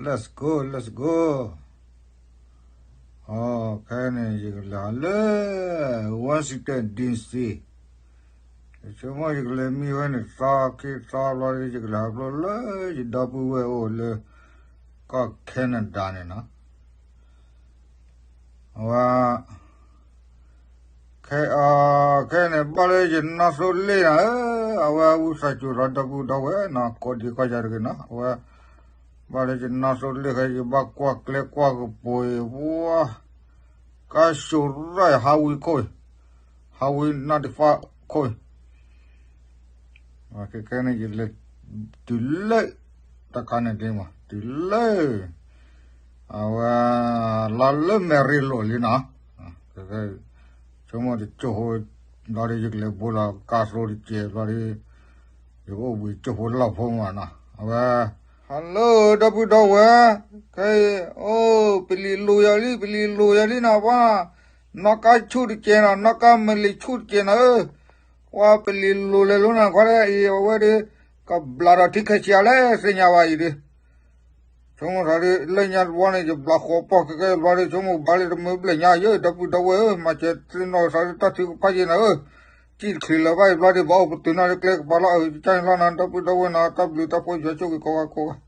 Let's go, let's go. အခဲအံၤန့ၣ် ယကလဲၤဟးလၢ Washington D C ယဆိကမိၣ်ယကလဲၤမံဝဲန့ၣ် သီခံသီဘျီဒီး ယကလဲၤဟးဖျိလၢယဒီပုၢ်ဝဲၢ်အိၣ်လၢ ကီၢ် Canada န့ၣ်နီၤ. အဝဲ ခဲအံၤန့ၣ် ဘၣ်လၢယနီၢ်သိလ့ၣ်နၤဧၢ, အဝဲဝံသးစူၤဒီးဒီပုၢ်ဒီဝဲၢ်နီၤ ကိးဒံကိးယၤတဂ့ၤနီၤ, အဝဲ ဘၣ်လၢယနီၢ်သိလ့ၣ်ခဲ ယဘၣ်ကွၢ်ကျဲကွၢ်ကပူၤအံၤ ပှၤ ကါၡိၤရၢၢ် ဟးဝံခိၣ်အံၤ, ဟးဝံ ninety-five ခိၣ်အံၤ ခဲကဲန့ၣ် ယလဲၤတုၤလၢ တခါန့ၣ်ဒ်မး တုၤလၢ အဝဲ လါလၢမဲာ်ရ့လိာ်လံနီၤ, ဆိကမိၣ်တကၠိၢ်ဖိ ဘျီဒီး ယကလဲၤဘိလီၤကါသိတကဲးဘျီဒီး ယကအိၣ်ဘှံးကၠိၢ်ဖိလီၢ်ဖိမးနီၤ, အဝဲ Hello ဒီပုၢ်ဒီဝဲၢ်, ခဲအံၤ အိၣ် ပလံၤလိၤယၤလံ ပလံၤလိၤယၤလံနီၤ ပှၤ နီၢ်ကါဆူၣ်တကဲးနီၤ နီၢ်ကါမလံၤဆူၣ်တကဲးနီၤဧၢ, ပှၤပလံၤလိၤလဲၤလိၤနၤ ခွါဒဲးအံၤ အဝဲဒီး ကဘျးဒီးထံခဲဆံးအါလဲၣ် သ့ၣ်ညါဘၣ်အံၤဒီး ဆိကမိၣ်သးဒီး လၢညါတဘျီန့ၣ် ယဘျးဃီၤပီၢ်ခဲကဲဘျီဒီး ဆိကမိၣ်ဘၣ်လၢတမုာ်ဘျဲၣ်ညါယဲ ဒီပုၢ်ဒီဝဲၢ်ဧၢ, မၤစၢၤသ့ၣ်နီၣ်သးဒီးတၢ်ထုကဖၣ်ယဲနၤဧၢ, စံၣ်တချုးလၢၤဘၣ်အံၤဘျီဒီး ဘၣ်အိၣ်ပတုာ်နီၣ်လၢကျဲကပၤလီၤ အၢ ကစၢ်န့ၣ်လီၤနၤ ဒီပုၢ်ဒီဝဲၢ်နီၤ တၢ်ဘျုးတၢ်ဖှိၣ်ယွၤဆိၣ်ဂ့ၤကိးဂၤကိးဂၤ